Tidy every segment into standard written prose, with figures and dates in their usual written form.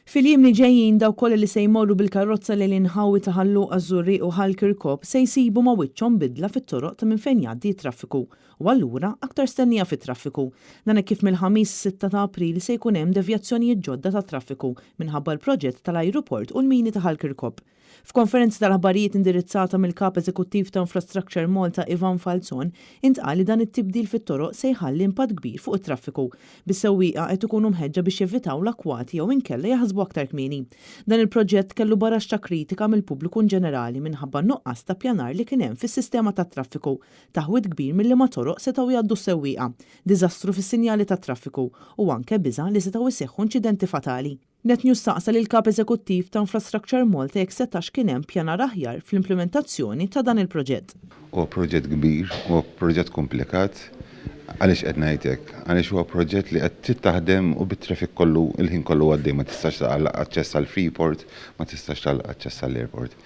Fil-jiem li ġejjin dawk kollha li se jmorru bil-karozza lejn l-inħawi ta' Ħal Luqa, Żurrieq u Ħal Kirkop se jsibu ma' wiċċhom bidla fit-toroq ta' minn fejn jgħaddi t-traffiku u allura aktar stennija fit-traffiku. Dan hekk kif mill-Ħamis 6 ta' April se jkun hemm devjazzjonijiet ġodda tat-traffiku minħabba l-proġett tal-ajruport u l-mini ta' Ħal Kirkop. F'konferenza tal-aħbarijiet indirizzata mill-Kap Eżekuttiv ta' Infrastructure Malta Ivan Falzon, intqal li dan it-tibdil fit-toroq se jħalli impatt kbir fuq it-traffiku, bis-sewwieqa qed ikunu mħeġġa biex jevitaw l-akkwati jew inkella jaħsbu aktar kmieni. Dan il-proġett kellu baraxx ta' kritika mill-pubbliku inġenerali minħabba n-nuqqas ta' ppjanar li kien hemm fis-sistema tat-traffiku, taħwid kbir minn liema toroq setgħu jgħaddu s-sewwieqa, diżastru fis-sinjali tat-traffiku u anke biża' li setgħu jseħħu inċidenti fatali. Net News staqsa lill-Kap Eżekuttiv ta' Infrastructure Malta jekk setax kien hemm pjanar aħjar fl-implimentazzjoni ta' dan il-proġett. Huwa proġett kbir, huwa proġett komplikat. Għaliex qed ngħid hekk? Għaliex huwa proġett li qed trid taħdem u bit-traffic kollu il-ħin kollu għaddej ma tistax tagħlaq aċċess għall-Freeport, ma tistax tagħlaq aċċess għall-airport.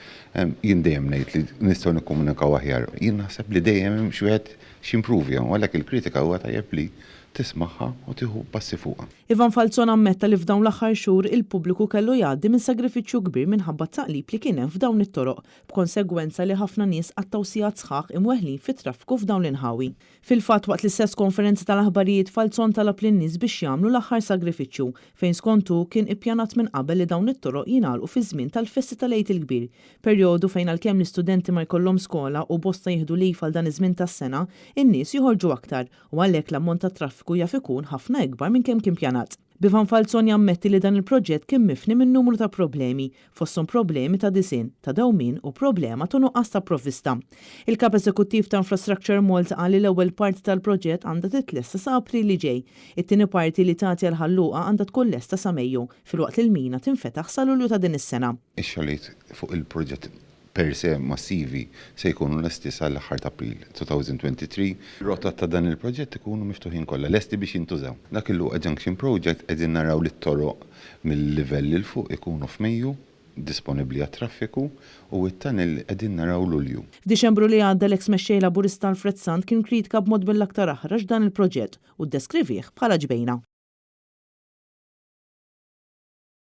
Jien dejjem ngħid li nistgħu nikkomunikaw aħjar. Jien naħseb li dejjem hemm xi wieħed x'jimpruvja u għalhekk il-kritika huwa tajjeb li tismagħha u tieħu passi fuqha. Ivan Falzon ammetta li f'dawn l-aħħar xhur il-pubbliku kellu jgħaddi minn sagrifiċċju kbir minħabba t-taqlib li kien hemm f'dawn it-toroq, b'konsegwenza li ħafna nies qattgħu sigħat sħaħ imweħħlin fit-traffiku f'dawn l-inħawi. Fil-fatt waqt l-istess konferenza tal-aħbarijiet Falzon talab lin-nies biex jagħmlu l-aħħar sagrifiċċju, fejn skont hu kien ippjanat minn qabel li dawn it-toroq jingħalqu fiż-żmien tal-festi tal-Għid il-Kbir, perjodu fejn għalkemm l-istudenti ma jkollhomx skola u bosta jieħdu leave għal dan iż-żmien tas-sena, in-nies joħorġu aktar u għalhekk l-ammont ta' traffiku jaf ikun ħafna ikbar minn kemm kien pjanat. B'Ivan Falzon jammetti li dan il-proġett kien mifni minn numru ta' problemi, fosthom problemi ta' disinn, ta' dewmien u problema ta' nuqqas ta' provvista. Il-Kap Eżekuttiv ta' Infrastructure Malta qal li l-ewwel parti tal-proġett għandha titlesta sa April li ġej. It-tieni parti li tagħti għal Ħal Luqa għandha tkun lesta sa Mejju, filwaqt li l-mina tinfetaħ sa Lulju ta' din is-sena. Ix-xogħlijiet fuq il-proġett per se massivi se jkunu lesti sal-aħħar ta' April 2023. Ir-rotot ta' dan il-proġett ikunu miftuħin kollha, lesti biex jintużaw. Dak il-Luqa Junction Project qegħdin naraw li t-toroq mil-livell 'il fuq ikunu f'Mejju disponibbli għat-traffiku u t-tunnel qegħdin naraw Lulju. F'Diċembru li għadda l-eks Mexxej Laburista Alfred Sant kien kritika b'mod mill-aktar aħrax dan il-proġett u ddeskrivih bħala ġbejna.